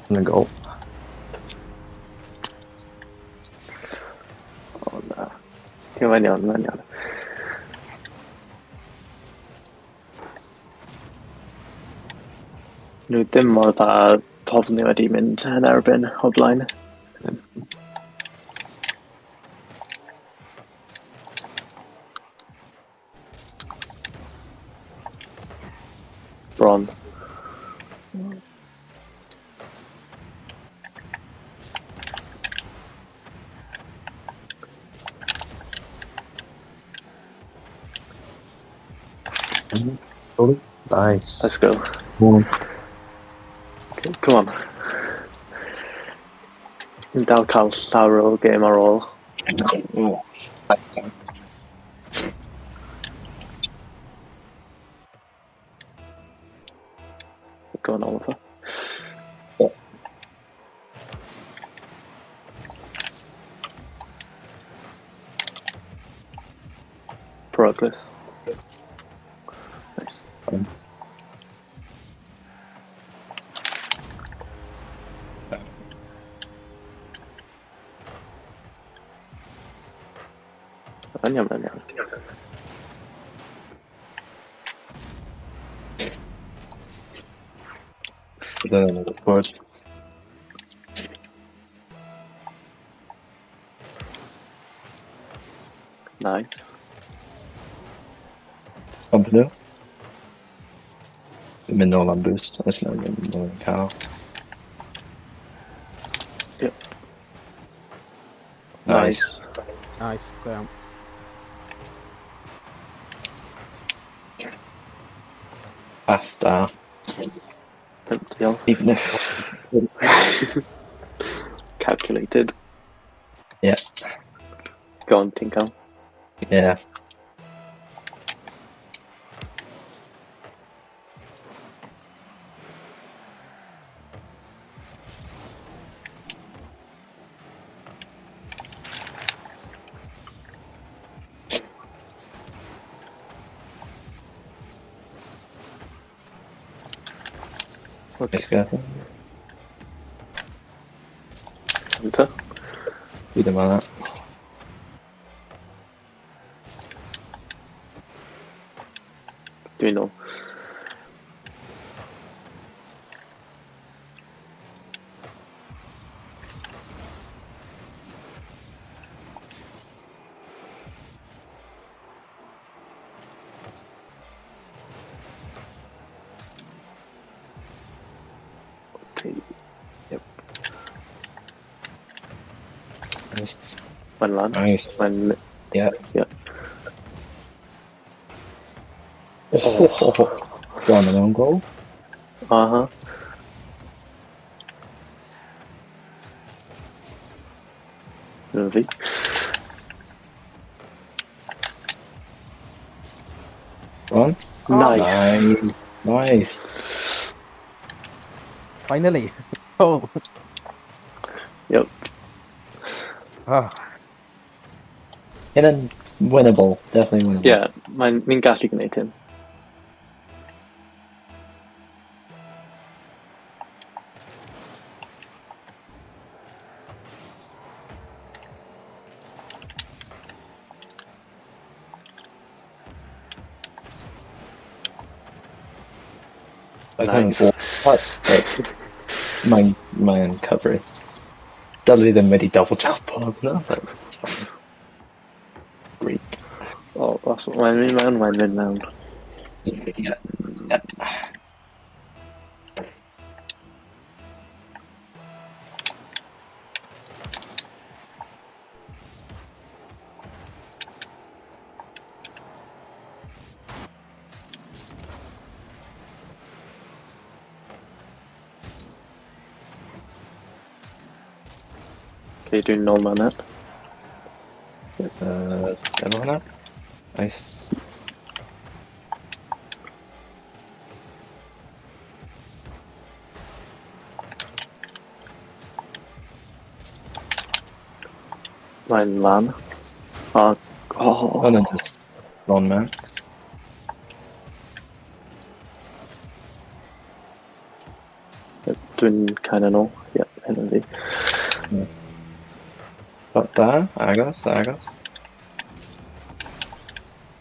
Yn y gol. O na. Ie, mae'n iawn, mae'n iawn. Nhw ddim mor dda pobl ni wedi mynd yn erbyn o blaen. Bron. Nice. Let's go. One. Okay, come on. Ni'n dal cael llawer o gêm ar ôl. Oh. Go on, Oliver. Yeah. Progress. Nice. Nice. Mae'n iawn, mae'n iawn. Then another board. Nice. Bump nhw. Dwi'n mynd nôl am boost. Oes na mynd nôl am cael. Yep. Nice. Nice, go iawn. Pass da. Diolch. Even if... Calculated. Yeah. Go on, ti'n cael. Yeah. Okay. Let's go. Hunter. Fi ddim ar Dwi'n nôl. Okay. Yep. Nice. Mae'n lan. Nice. Mae'n... Yeah. Yeah. Oh. Go on, an own goal. Aha. Lovely. Go on. Nice. Nice. Nice. Finally! Oh! Yep. Ah, In a winnable. Definitely winnable. Yeah, mae'n ni'n gallu gwneud hyn. I Nice. think Mae'n mae'n cyfri. Dylai ddim wedi double jump on hwnna, but it's fine. Great. O, os mae'n mynd mewn, mae'n mynd mewn. Yeah. Yeah. Okay, dwi'n nôl mewn net. Efo hwnna. Nice. Mae'n lan. O, oh. Hwnna'n just lon mewn. Yep. Dwi'n kind of nôl. Ie, hyn yn fi. But da, agos, agos.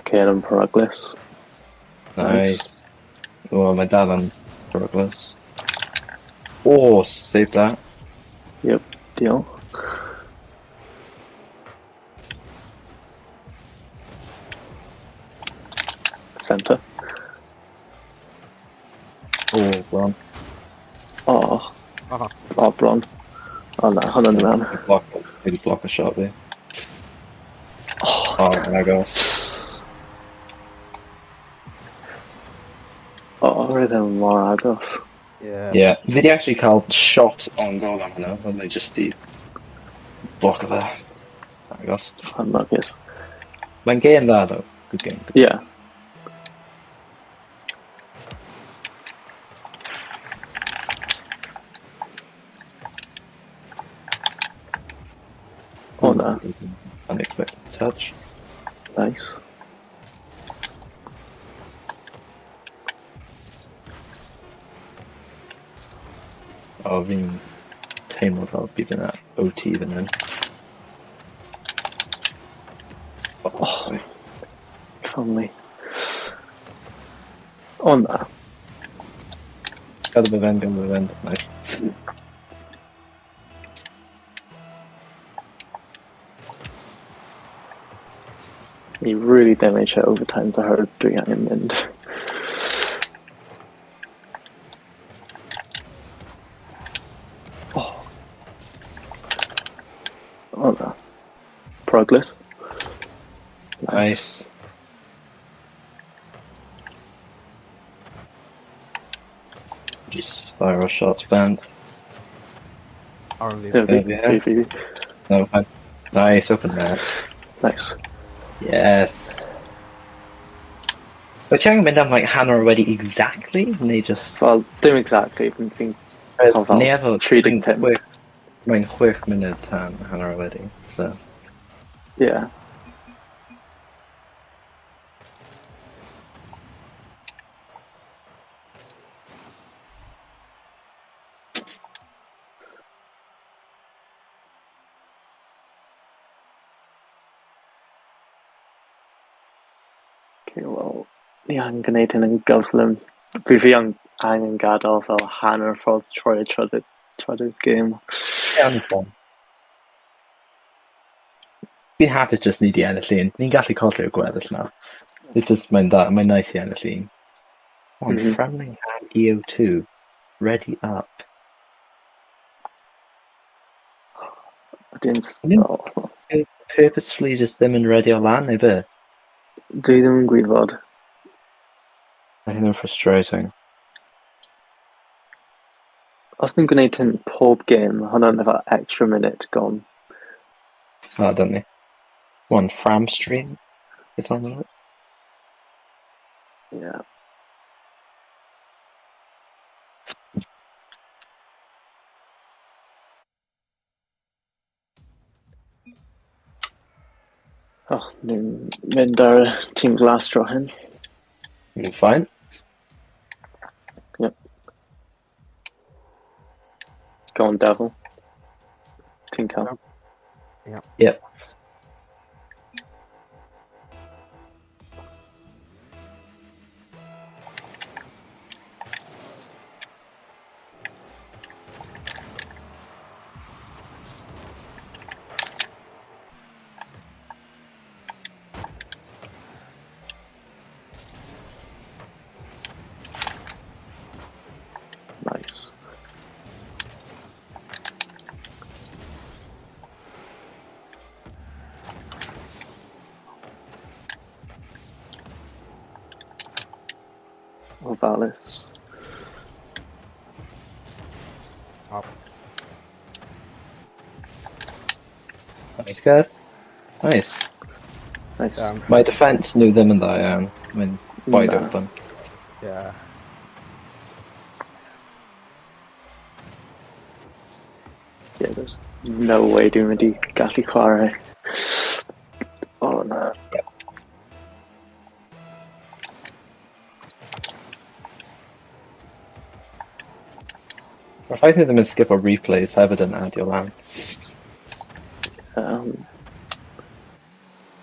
Okay, yn peryglus. Nice. O, mae dal yn peryglus. Oh, save that. Yep, diolch. Centre. Oh, bron. Oh, Oh, oh, bron. Oh na, hwnna'n lan. Block, wedi block y shot fi. Oh, Oh, agos. oh, roedd e'n mor agos. yeah. Yeah, fi di actually cael shot on goal am hwnna, ond mae just i block o fe. Agos. Anlwcus. Mae'n game dda, though. Good game. Good. Yeah. Oh na, Unexpected touch. Nice. O, fi'n teimlo fel bydd yna OT fan hyn. Oh, if only. O na. Gadael fe fynd, gadael fe fynd. Nice. Ni really ddim eisiau overtime oherwydd dwi angen mynd. Oh. Oh na. Peryglus. Nice. Just fire our shots banned. RMV. Yeah, fi, Yeah. fi, fi, fi. No, fine. Nice, open that. Nice. Yes. Wyt ti angen mynd am like hanner wedi exactly, neu just... Wel, dim exactly, fi'n cael fel Ni efo 35. Mae'n 6 munud tan hanner wedi, so... Yeah. Okay, wel, ni angen gwneud hyn yn gyflym. Fi angen gadael fel hanner ffordd trwy y trydydd game. Iawn, bon. Fi'n hapus just ni di ennill un. Ni'n gallu colli'r gweddill na. It's just, mae'n da, mae'n nice i ennill un. On Framlingham EO2, ready up. Ydyn, Ni'n- oh, Purposefully just ddim yn ready o lan neu beth? Dwi ddim yn gwybod. Mae hyn yn frustrating. Os ni'n gwneud hyn pob game, hwnna'n efo extra minute gone. Ah, dyn ni. One Fram stream? Beth o'n it? Yeah. Oh, ni'n mynd ar y tîm glas dro hyn. You're fine. Yep. Go on, Devil. Ti'n cael. Yep. Yep. Nice. Ovalis. Up. Nice, guys. Nice. Nice. Down. Mae defense nhw ddim yn dda iawn. Mae'n wide Na. open. Yeah. Yeah, there's no way dwi'n mynd i gallu chwarae. Oh na. Yep. Mae'r ffaith ni ddim yn skip o replays hefyd yn adio lan.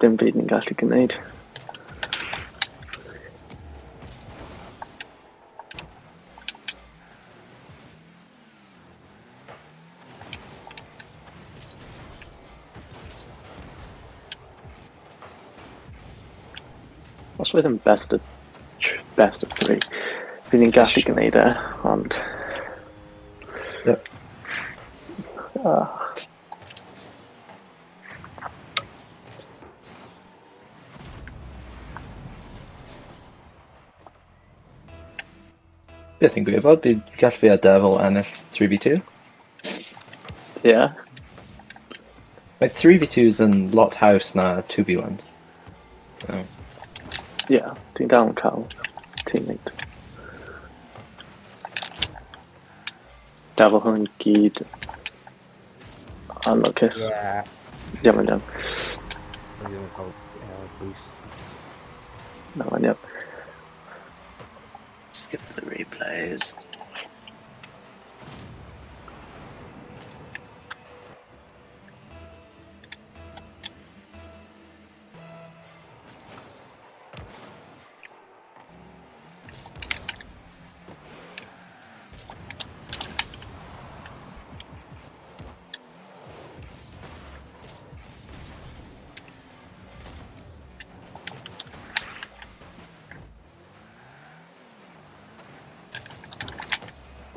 Dim byd ni'n gallu gwneud. Os oedd yn best of three, fydd ni'n gallu gwneud e, ond... Yep. Ah. Beth yn gwybod, bydd gall fi a Devil ennill 3v2. Yeah. Mae 3v2s yn lot haws na 2v1s. So. Yeah, ti'n dal yn cael teammate. Devil hwn gyd anlwcus. Yeah. Iawn, mae'n iawn. Fi ddim yn cael boost. Na, mae'n iawn. Skip the replays.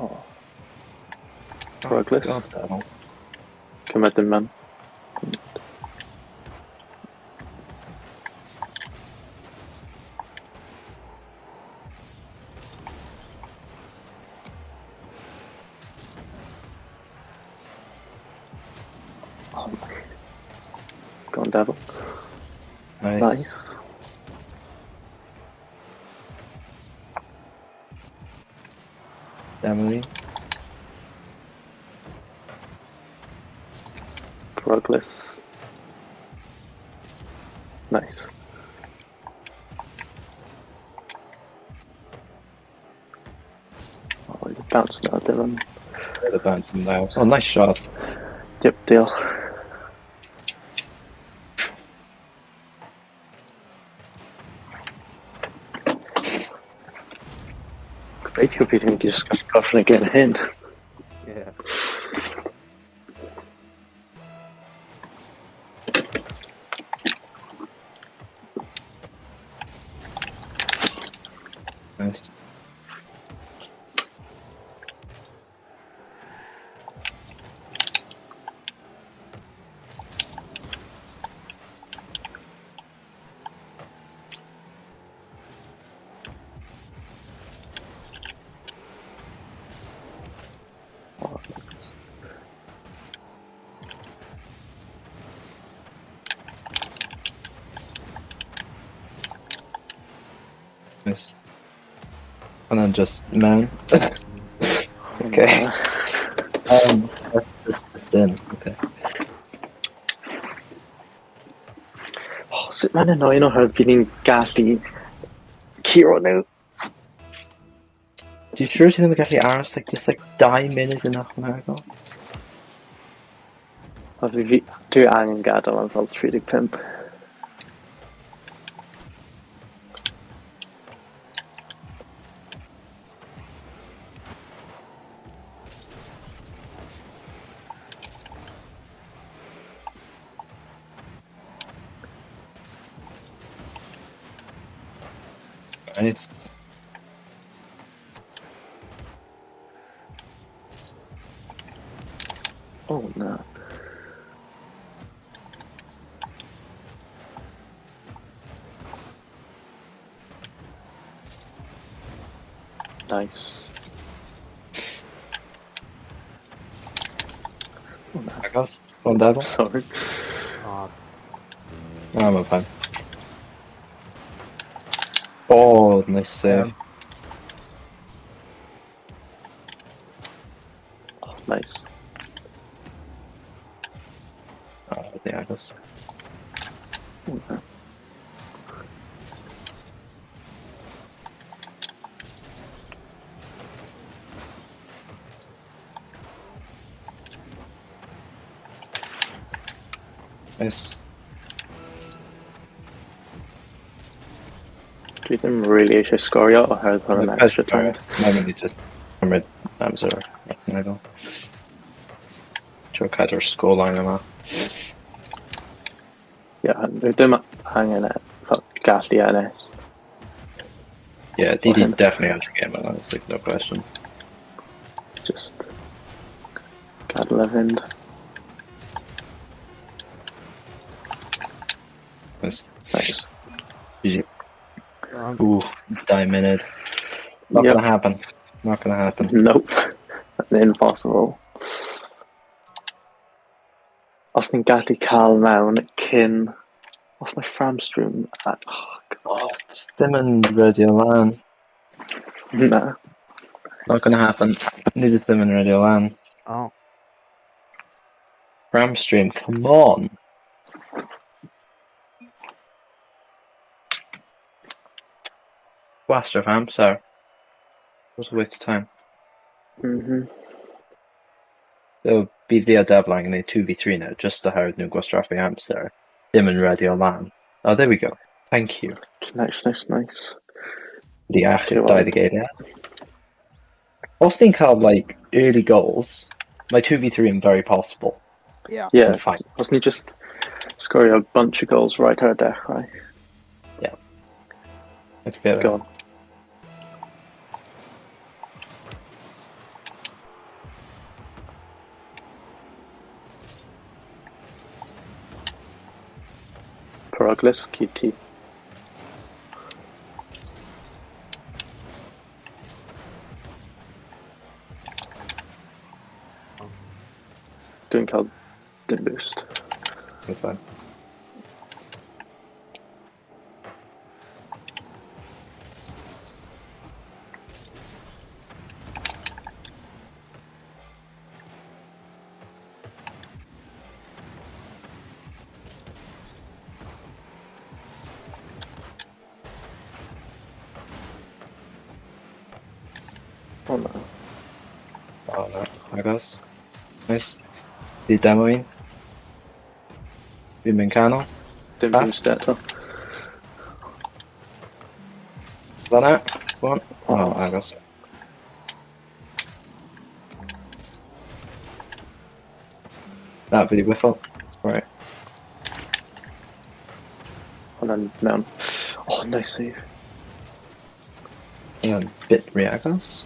Oh. Rogless. God, Devil. Cymryd dim man. Oh my. Go on, Devil. Nice. Nice. Emily. Rogless. Nice. Oh, he's bouncing out, Dylan. The bouncing now. Oh, nice shot. Yep, diolch. Gobeithio bydd ni'n just gallu gorffen y gêm hyn. Yeah. Nice. Oh, nice. Nice. And then just man. Okay. Na. That's just in. Okay. Oh, sut mae'n annoying oherwydd fydd ni'n gallu curo nhw. Dwi'n siŵr ti ddim yn gallu aros like, just like 2 munud yn ychwanegol? A dwi angen gadael am fel 35. Right. Oh no. Nice. Oh no. Agos. Go on, Devil. Sorry. Oh, I'm a fan. Oh, nice save. Oh, nice. Oh, the Agos. Oh, no. Nice. Dwi ddim really eisiau sgorio oherwydd hwn yn extra time. Mae'n mynd i just cymryd amser. Meddwl. Trio cadw'r scoreline yma. Ie, yeah, dwi ddim angen e, fel gallu ennill. Yeah, DD definitely had your game yna, it's like no question. Just gadael e fynd. Nice. Nice. GG. Ooh, 2 munud. Not Yep. gonna happen. Not gonna happen. Nope. That's impossible. Os ni'n gallu cael mewn cyn... Os mae Framstream... Oh, Oh, ddim yn ready lan. Na. Not gonna happen. Ni just ddim yn ready lan. Oh. Ramstream, come on. Gwastraff amser. What a waste of time. So, bydd fi a Devlan yn gwneud 2v3 now, just oherwydd nhw'n gwastraffu amser. Ddim yn ready o lan. Oh, there we go. Thank you. Nice, nice, nice. Wedi achub Okay, 20 geiriau. Os ti'n cael, like, early goals, mae 2v3 yn very possible. Yeah. Yeah, Yn fine. os ni just sgorio a bunch of goals right ar y dechrau. It's better. Go on. Peryglus, QT. Dwi'n cael dim boost. It's fine. Oh no. Oh no, agos. Nice. Di demo un. Fi'n mynd canol. Dim Pass. boost eto. Fan'na. Go on. Oh, agos. Na, fi di whiffo. It's alright. Hwnna'n mewn. Oh, nice save. Yeah, bit rhy agos.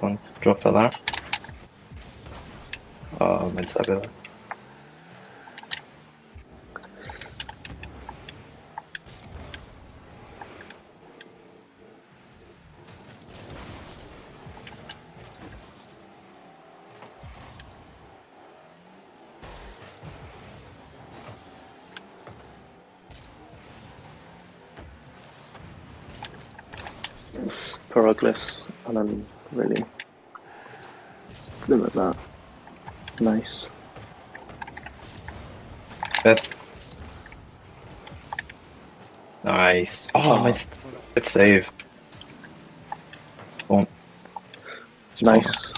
One, drop fel ar. Oh, mae'n sefyll. Peryglus, and I'm really ddim at that. Nice. Beth. Nice. Oh, my good save. One. Nice.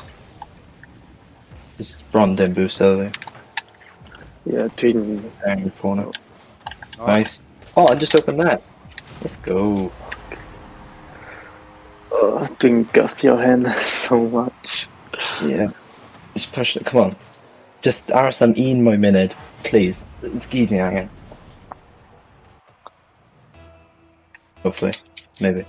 Just bron dim boost early. Yeah, dwi'n... Down the corner. Oh. Nice. Oh, I just opened that. Let's go. Oh, dwi'n gwthio hyn so much. Yeah. Just push it. Come on. Just aros am un mwy munud, please. It's gyd ni angen. Hopefully. Maybe.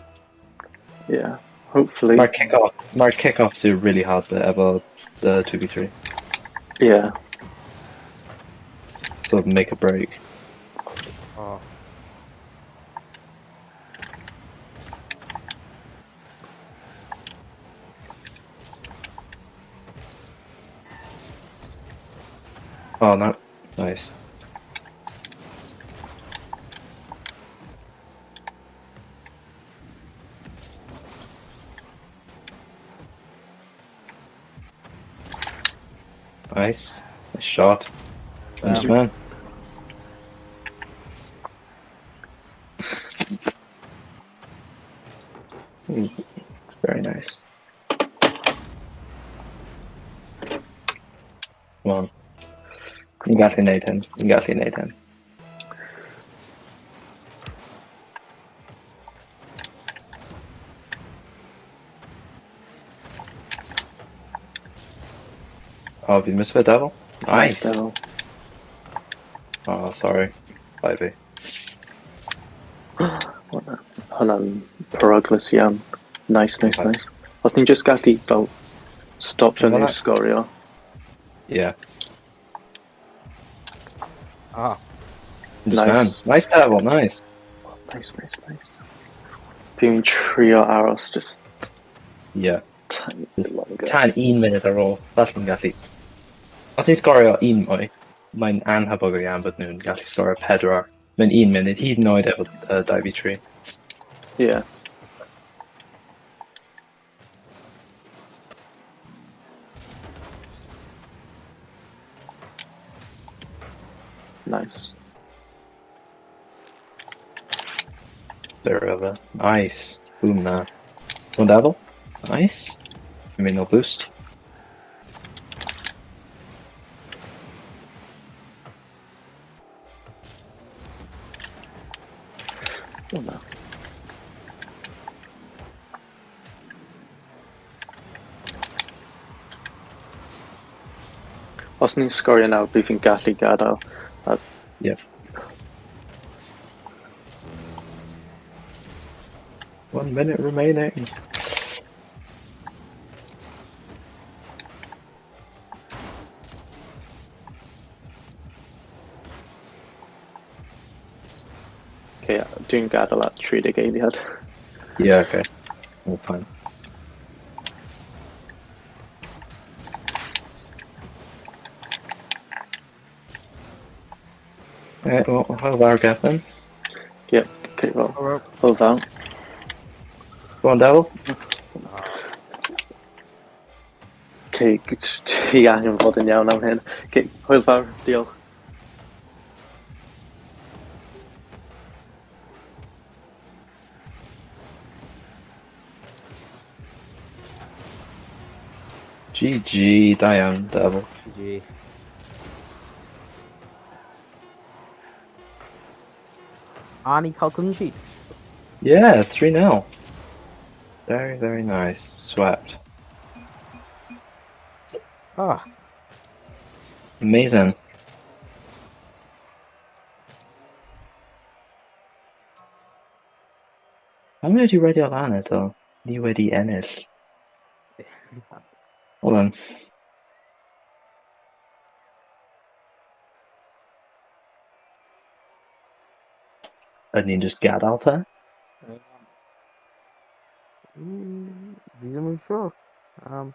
Yeah, hopefully. Mae'r kick-off, mae'r kick-offs yw really hard bit efo the 2v3. Yeah. Sort of make a break. Oh. Oh, no. Nice. Nice. Nice shot. Nice man. Very nice. Come on. Ni'n gallu neud hyn. Ni'n gallu neud hyn. Oh, fi'n miss fe, Devil. Nice. Devil. Oh, sorry. Bye, fi. Hwnna'n peryglus iawn. Nice, nice, Okay. nice. Os ni'n just gallu fel stopio nhw Hwnna- sgorio. Yeah. Ah, Just Nice. man. Nice, Devil. Nice. Nice, nice, nice. Fi'n trio aros just Yeah. tiny bit Just longer. Tan un munud ar ôl. Falle ni'n gallu... Os ni'n sgorio un mwy, mae'n anhebygol iawn bod nhw'n gallu sgorio pedwar mewn un munud, hyd yn oed efo 2v3. Yeah. Nice. There over. Nice. Boom na. One Devil. Nice. I mean, no boost. Oh, no. Os ni'n sgorio nawr, bydd fi'n gallu gadael. Yep. 1 minute remaining. Okay, dwi'n gadael at 30 eiliad. Yeah, okay. All fine. Alright, well, hwyl fawr, Gethin. Yep, okay, well, oh, well. hwyl fawr. Go on, Devil. Okay, ti angen fod yn iawn am hyn. Okay, hwyl fawr, diolch. GG, da iawn, Devil. GG. A ni cael clean sheet. Yeah, 3-0. Very, very nice. Swept. Ah, Amazing. Pam wedi ready lan eto? Ni wedi ennill. Hold on. Ydyn ni'n just gadael te? Fi ddim yn siŵr. Um,